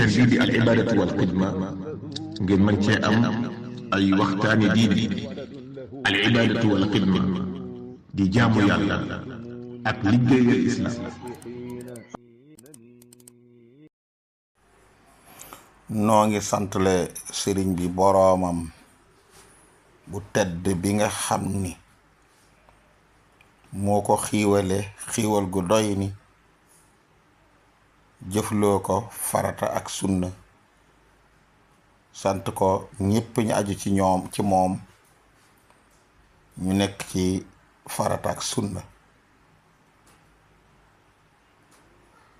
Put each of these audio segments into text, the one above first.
chaîne bii di al ibadatu wal xidma ngeen mën cee am ay waxtaani diine. al ibadatu wal xidma di jaamu yàlla ak liggéeyal islam. noo ngi santle sëriñ bi boroomam bu tedd bi nga xam ni moo ko xiiwale xiiwal gu doy ni jëfloo ko farata ak sunna, sant ko ñépp ñu aju ci moom ñu nekk ci farata ak sunna,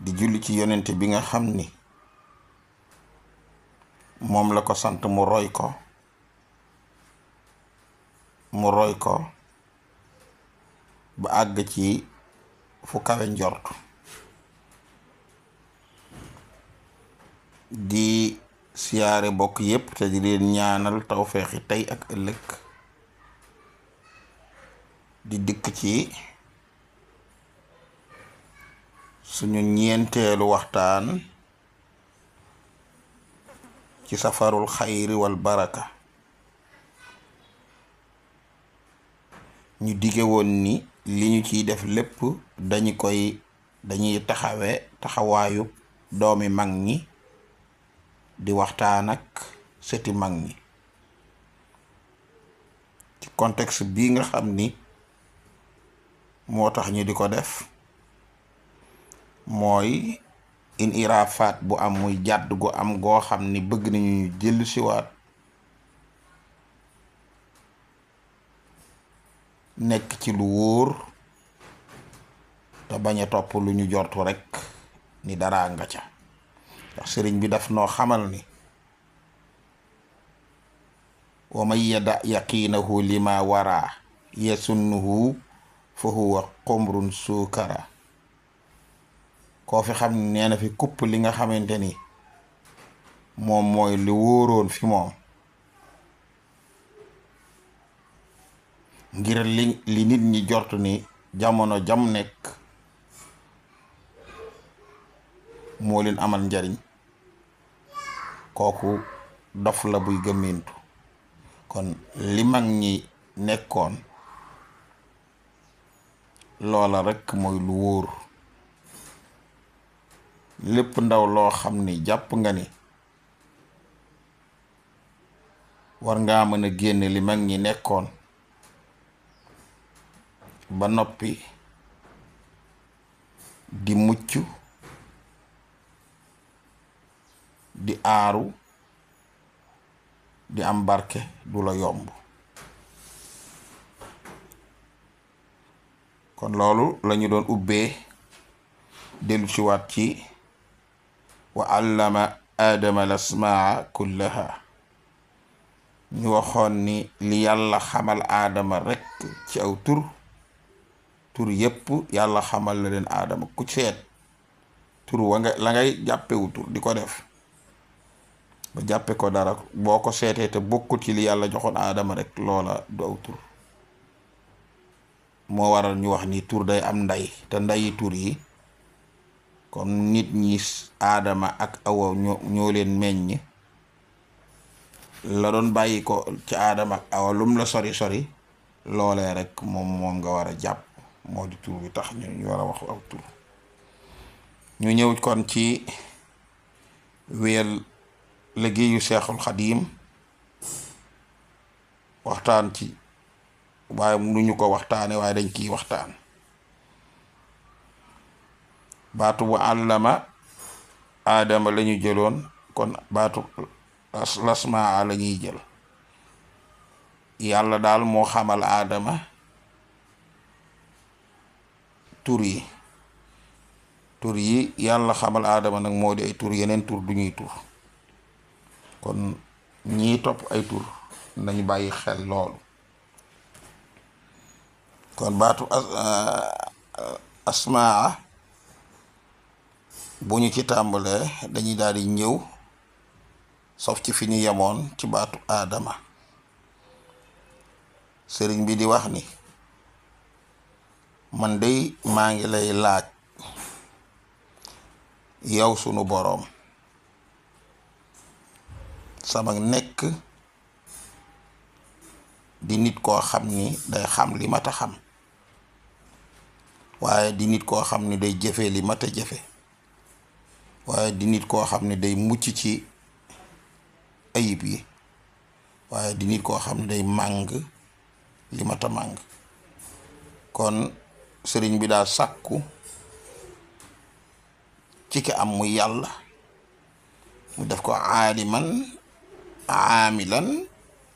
di julli ci yonent bi nga xam ni moom la ko sant mu roy ko ba àgg ci fu kawe njort. di siyaare bokk yépp te di leen ñaanal tawfeexi tey ak ëllëg. di dikk ci suñu ñeenteelu waxtaan ci safarul xayri wal baraka. ñu dige woon ni li ñu ciy def lépp dañuy taxawaayu doomi mag ñi di waxtaan ak sëti mag ñi ci contexte bii nga xam ni moo tax ñu di ko def, mooy in iraafaat bu am muy jàdd gu am goo xam ni bëgg nañu ñu jël siwaat nekk ci lu wóor te bañ a topp lu ñu jortu rekk ni dara nga ca. ndax sëriñ bi daf noo xamal ni wa man yada yaqiinahu lima wara yasunnuhu fa huwa qumrun suukara. koo fi xam ne nee na fi kupp li nga xamante ni moom mooy li wóoroon fi moom ngir li nit ñi jort ni jamono jam nekk moo leen amal njariñ, kooku dof la buy gëmmintu. kon li mag ñi nekkoon loola rekk mooy lu wóor. lépp ndaw loo xam ni jàpp nga ni war ngaa mën a génne li mag ñi nekkoon ba noppi di mucc di aaru di am barke du la yomb. kon loolu lañu doon ubbee dellu ci waat ci wa allama aadama lasmaa kullaha. ñu waxoon ni li yàlla xamal aadama rekk ci aw tur yépp yàlla xamal la leen aadama. ku seet tur la ngay jàppewu tur di ko def ba jàppe ko dara, boo ko seetee te bokkut ci li yàlla joxoon aadama rekk loola du aw tur. moo waral ñu wax ni tur day am ndey, te ndeyi tur yi comme nit ñi aadama ak awa ñoo leen meññ, la doon bàyyi ko ci aadama ak awa lum la sori loolee rek moom nga war a jàpp moo di tur bi tax ñu war a wax aw tur. ñu ñëw kon ci wéyal liggéeyu Seexul Xadiim, waxtaan ci waaye nu ñu ko waxtaane waaye dañ ciy waxtaan. baatu bu àllama aadama la ñu jëloon, kon baatu lasmaa la ñuy jël. yàlla daal moo xamal aadama tur yi yàlla xamal aadama nag moo di ay tur, yeneen tur du ñuy tur. kon ñii topp ay tur nañu bàyyi xel loolu. kon baatu asmaa bu ñu ci tàmbalee dañuy daal di ñëw sof ci fi ñu yemoon ci baatu aadama. sëriñ bi di wax ni man dey maa ngi lay laaj yow sunu boroom sama nekk di nit koo xam ni day xam li mat a xam waaye di nit koo xam ni day jëfe li mat a jëfe waaye di nit koo xam ne day mucc ci ayib yi waaye di nit koo xam ne day màng li mat a màng. kon sëriñ bi daa sàkku ci ki am muy yàlla mu def ko aaliman aamilan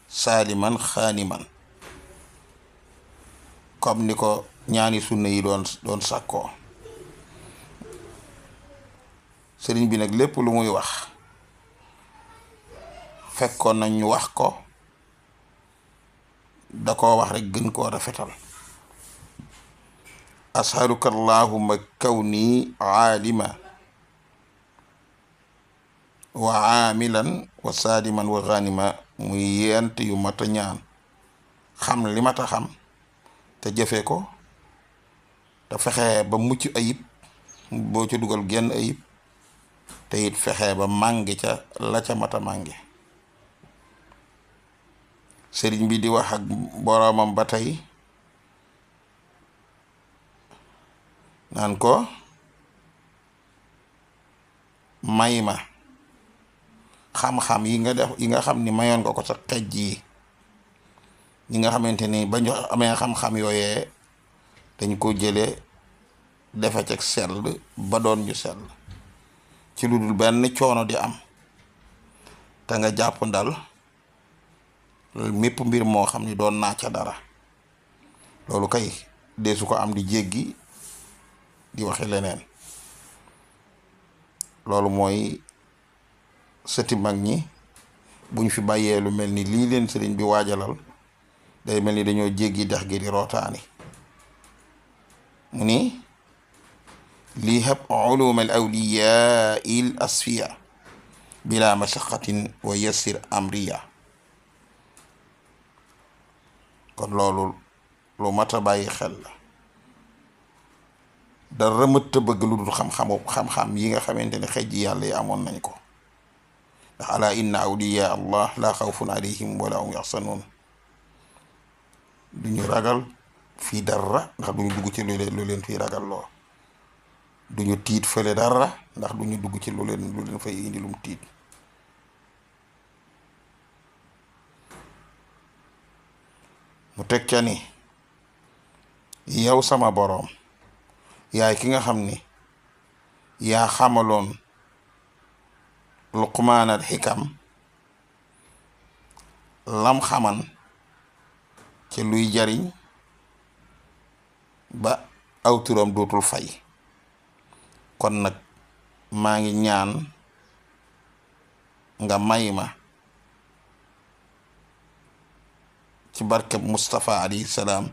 saaliman xaaniman comme ni ko ñaani sunna yi doon sàkkoo. sëriñ bi nag lépp lu muy wax fekkoon nañ ñu wax ko da koo wax rek gën koo rafetal. ashaluka allahumma kawni aalima wa aamilan wa saadiman wa ghanima muy yent yu mat a ñaan xam li mat a xam te jëfe ko te fexe ba mucc ayib boo ca dugal genn ayib te it fexe ba màngi ca la ca mat a màngi. sëriñ bi di wax ak boroomam ba tey naan ko may ma xam-xam yi nga xam ni mayoon nga ko sa xej yi ñi nga xamante ni ba ñu amee xam-xam yooyee dañ ko jële defe ci sell ba doon ñu sell ci lu dul benn coono di am te nga jàpp ndal loolu mépp mbir moo xam ni doon naa ca dara loolu kay deesu ko am di jéggi di waxe leneen. loolu mooy sëti mag ñi buñ fi bàyyee lu mel ni lii leen sëriñ bi waajalal day mel ni dañoo jéggi dex gi di rootaani. mu ni lii hab ulum al awliyaa il asfiya bila mashaqatin wa yassir amriya. kon loolu lu mat a bàyyi xel la. dara mëtt bëgg lu dul xam-xam yi nga xamante ne xej ji yàlla yi amoon nañ ko ndax ala inna awliya allah la xawfun alayhim wala hum yaxsanuun. duñu ragal fii dara ndax duñu dugg ci lu leen fii ragal loo duñu tiit fële dara ndax duñu dugg ci lu leen fay indi lum tiit. mu teg ca ni yow sama boroom yaay ki nga xam ni yaa xamaloon Luqmaan al xikam lam xaman ci luy jariñ ba aw turam dootul fay. kon nag maa ngi ñaan nga may ma ci barkeb Mustafa alayhi salaam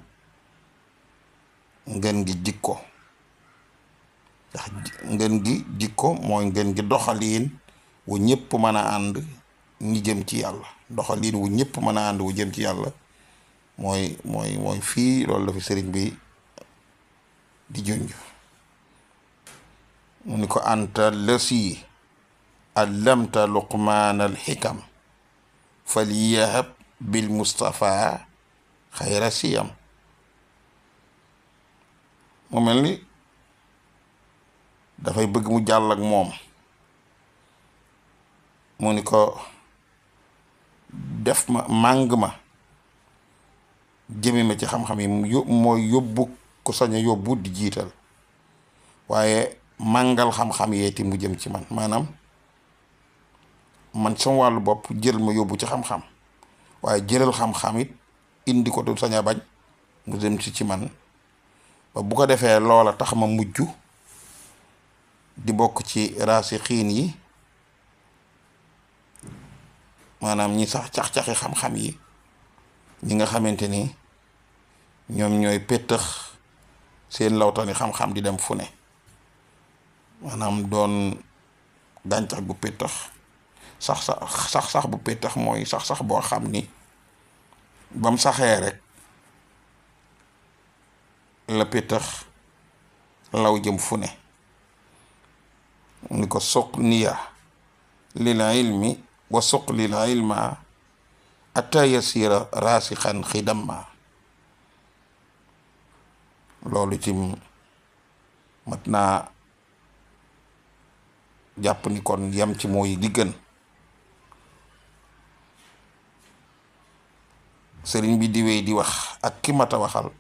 ngeen gi jikko ndax ngeen gi jikko mooy ngeen gi doxaliin wu ñëpp mën a ànd ñi jëm ci yàlla. doxaliin wu ñëpp mën a ànd wu jëm ci yàlla mooy fii loolu la fi sëriñ bi di junj. mu ni ko anta lasi allamta luqmaan al xikam falyahab bil mustafa xayra siyam. mu mel ni dafay bëgg mu jàll ak moom. mu ni ko def ma màng ma jëme ma ci xam-xam yi mooy yóbbu ko sañ a yóbbu di jiital waaye màngal xam-xam yeeti mu jëm ci man maanaam man sama wàllu bopp jël ma yóbbu ci xam-xam waaye jëlal xam-xam it indi ko du sañ a bañ mu jëm ci man ba bu ko defee loola tax ma mujj di bokk ci raasixiin yi maanaam ñi sax cax-caxi xam-xam yi ñi nga xamante ni ñoom ñooy péttax seen lawtani xam-xam di dem fu ne maanaam doon gàncax gu péttax sax bu péttax mooy sax boo xam ni bam saxee rek la péttax law jëm fu ne ni ko suq niya lil ilmi wa suqlil ilma atta yasira rasixan xidamma. loolu ci mat naa jàpp ni kon yam ci mooy li gën. sëriñ bi di wéy di wax ak ki mat a waxal,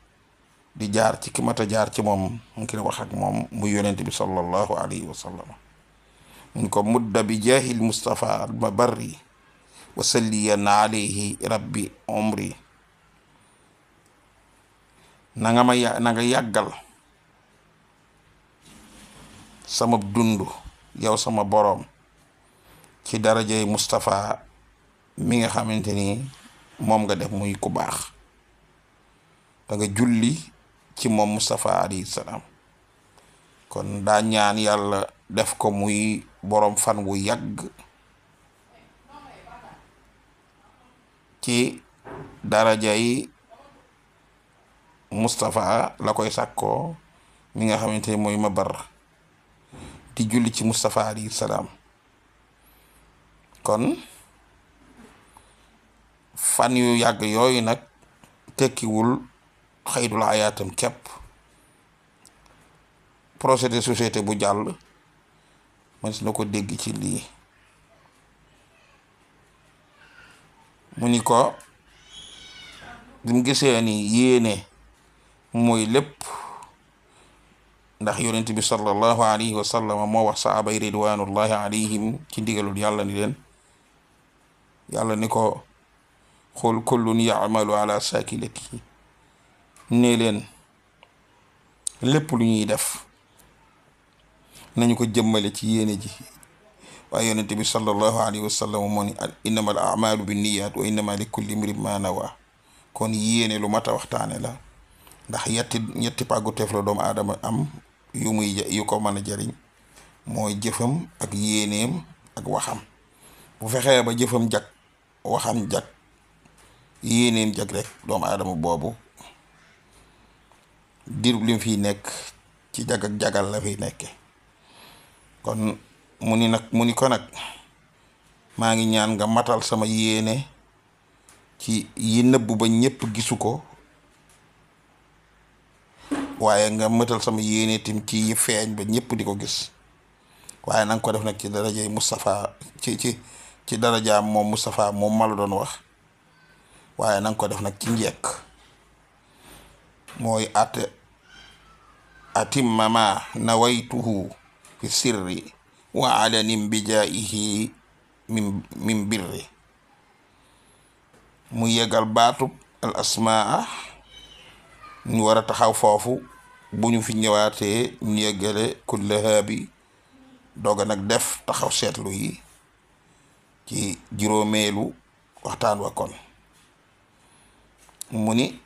di jaar ci ki mat a jaar ci moom ngir wax ak moom muy yonent bi sallallahu alayhi wa sallam. mun ko mudda bi jaahil Mustafa al mabarri wa salliyan alayhi rabbi umri. na nga yàggal sama dund yow sama boroom ci darajay Mustafa mi nga xamante ni moom nga def muy ku baax. da nga julli ci moom Mustafa alayhi salaam. kon daa ñaan yàlla def ko muy boroom fan wu yàgg ci darajay Mustafa la koy sàkkoo mi nga xamante ni mooy mabar di julli ci Mustafa alayhi salaam. kon fan yu yàgg yooyu nag tekkiwul xaydul ayaatam képp. projet de société bu jàll man si na ko dégg ci lii. mu ni ko bi mu gisee ni yéene mooy lépp, ndax yonent bi sallallahu alayhi wa sallam moo wax sahaaba yi ridwanullahi alayhim ci ndigalul yàlla ni leen, yàlla ni ko xul kullun yaamalu ala saakilatihi, ne leen lépp lu ñuy def nañu ko jëmmale ci yéene ji. waaye yonent bi sallallahu alayhi wa sallam moo ni innama al amalu bi niyaat wa innama li kulli imrin ma nawa. kon yéene lu mat a waxtaane la, ndax ñetti pàgguteef la doomu aadama am yu ko mën a jariñ, mooy jëfam ak yéeneem ak waxam. bu fexee ba jëfam jag, waxam jag, yéeneem jag rek, doomu aadama boobu dirub lim fiy nekk ci jag ak jagal la fiy nekke. kon mu ni ko nag maa ngi ñaan nga matal sama yéene ci yi nëbb ba ñépp gisu ko, waaye nga matal sama yéene tim ci yi feeñ ba ñépp di ko gis. waaye na nga ko def nag ci darajay Mustafa ci darajaam moom Mustafa moom ma la doon wax. waaye na nga ko def nag ci njekk, mooy atimma ma nawaytuhu fi sirri wa alanin bi jaayihi min birri. mu yegal baatub al asmaa. ñu war a taxaw foofu bu ñu fi ñëwaatee ñu yeggale kullaha bi doga nag def taxaw seetlu yi ci juróomeelu waxtaan wa. kon mu ni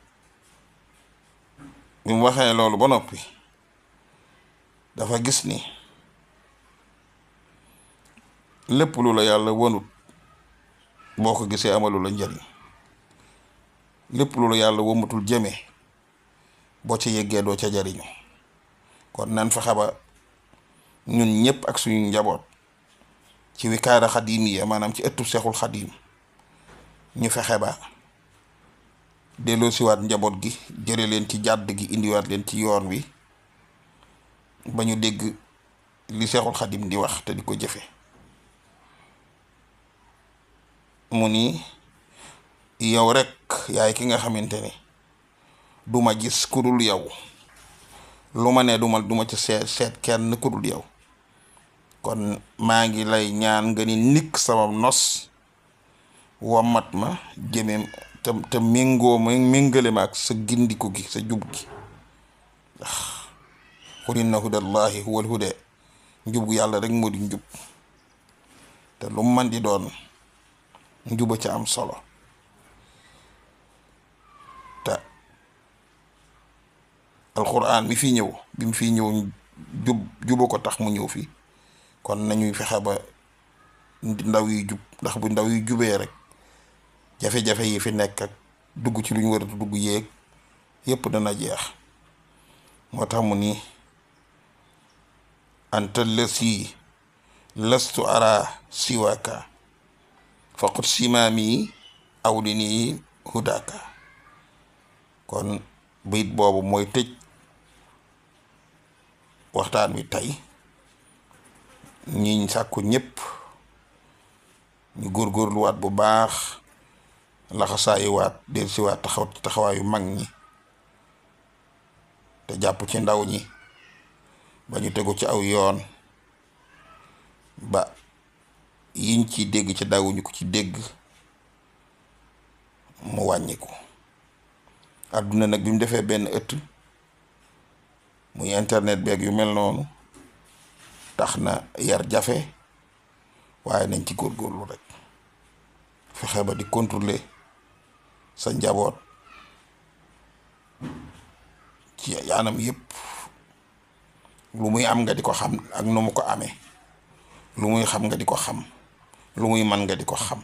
bi mu waxee loolu ba noppi dafa gis ni lépp lu la yàlla wonut boo ko gisee amalu la njariñ. lépp lu la yàlla womatul jëme boo ca yeggee doo ca jariñu. kon nan fexe ba ñun ñëpp ak suñu njaboot ci wikaara xadim yi, maanaam ci ëttu seexul xadim, ñu fexe ba delloo siwaat njaboot gi, jëre leen ci jàdd gi, indiwaat leen ci yoon wi ba ñu dégg li seexul xadim di wax te di ko jëfe. mu ni yow rek yaay ki nga xamante ne duma gis ku dul yow, lu ma ne duma ci seet kenn ku dul yow. kon maa ngi lay ñaan nga ni nikk sama nos wammat ma jëme te méngale ma ak sa gindiku gi, sa jub gi. ndax qul inna hudallahi huwal huda, njub gu yàlla rek moo di njub, te lu man di doon njuba ca am solo. te alquran mi fi ñëw bi mu fi ñëw juba ko tax mu ñëw fi. kon nañuy fexe ba ndaw yi jub, ndax bu ndaw yi jubee rek jafe-jafe yi fi nekk ak dugg ci lu ñu war a dugg yéeg yépp dana jeex. moo tax mu ni anta lasi lastu ara siwaka faqut simaami aw li nii hudaaka. kon bayit boobu mooy tëj waxtaan wi tey. ñiñ sàkku ñëpp ñu góorgóorluwaat bu baax laxasaayiwaat del siwaat taxawaayu mag ñi te jàpp ci ndaw ñi ba ñu tegu ci aw yoon ba yiñ ci dégg ci dawuñu ko ci dégg mu wàññiku. àdduna nag bi mu defee benn ëtt muy internet beeg yu mel noonu tax na yar jafe, waaye nañ ci góorgóorlu rek fexe ba di contrôler sa njaboot ci yaanam yëpp. lu muy am nga di ko xam ak nu mu ko amee, lu muy xam nga di ko xam, lu muy man nga di ko xam.